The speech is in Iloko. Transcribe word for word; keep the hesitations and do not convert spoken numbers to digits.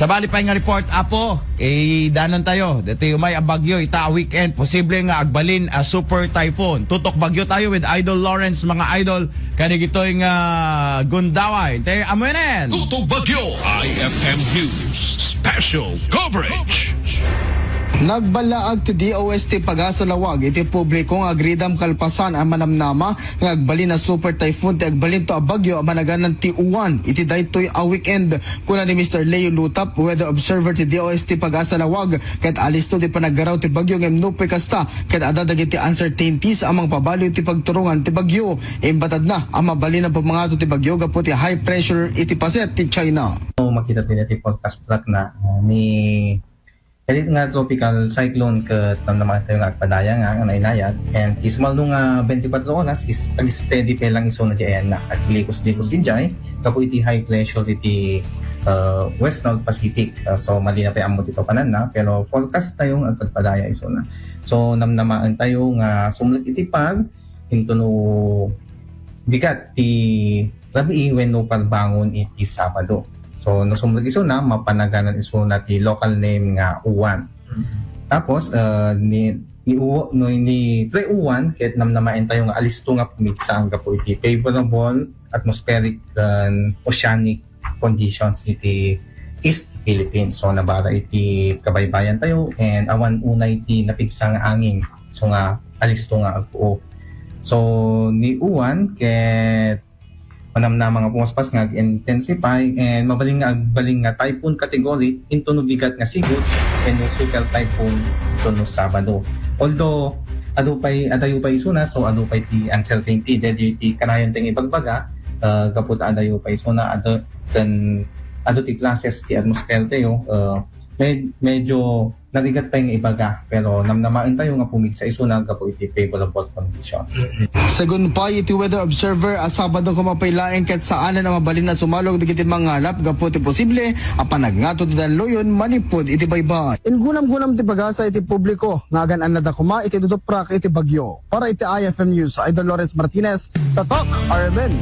Sabali pay nga report, Apo, idanon tayo. Ditoy umay a bagyo, ita a weekend, posible nga agbalin a super typhoon. Tutok bagyo tayo with Idol Lawrence, mga idol, kadagitoy nga gundaway. Te, amuenen! Tutok Bagyo, I F M News, Special Coverage. Nagballaag ti D O S T Pagasa Laoag iti publiko nga agridam kalpasan a manamnama nga agbalin a super typhoon ti agbalinto a bagyo a managanan ti Uwan iti daytoy a weekend. Kuna ni Mister Leo Lutap, weather observer ti D O S T Pagasa Laoag, ket alisto ti panaggaraw ti bagyo ngem nupay kasta, ket adda dagiti uncertainties a mangpabaliw ti pagturongan ti bagyo. Imbatadna a mabalin a pumangato ti bagyo gapu ti high pressure iti paset ti China. So, makita tayo ti forecast track na, uh, ni Kalit nga tropical cyclone ket namnamaen tayo nga agpadaya nga, nga nainayat. And ti sumaldo nga twenty-four oras is ag-steady pa lang isuna di ayan na. Aglikos-likos idiay, gapu iti high pressure iti, uh, West North Pacific. Uh, so, madi na pay ammo ti papananna, pero forecast tayo nga agpadpadaya isuna. So, namnamaen tayo nga sumrek iti par, intono bigat ti rabii wenno parbangon iti Sabado. So, no sumrek isuna, mapanaganan isuna ti local name nga Uwan. Tapos, uh, ni, ni Uwa-, no, ni Pre Uwan, ket namnamaen tayo nga alisto nga pumigsa gapu iti favorable atmospheric and oceanic conditions iti East Philippines. So, nabara iti kabaybayan tayo and awan unay ti napigsa nga angin. So nga, alisto nga agpuo. So, ni Uwan, ket manamnama nga pumaspas nga ag-intensify and mabalin nga agbalin nga typhoon category intono bigat nga sigud wenno super typhoon intono Sabado. Although, adu pay, adayo pay isuna, so adu pay ti uncertainty. Daytoy ti kanayon ti nga ibagbaga, uh, gapu ta adayo pay isuna, adu, ken adu ti process ti atmosphere tayo, uh, med-, medyo narigat pay nga ibaga, pero namnamaen tayo nga pumigsa isuna gapu iti favorable conditions. Segun pay iti weather observer a Sabado koma pay laeng ket saanen a mabalin a sumalog dagiti manganap gapu ti posible a panagngato ti danloyon manipud iti baybay. Ingunam-gunam ti pagasa iti publiko nga agan-annada koma iti duduprak iti bagyo. Para iti I F M News, Idol Lawrence Martinez, Tatak, R M N.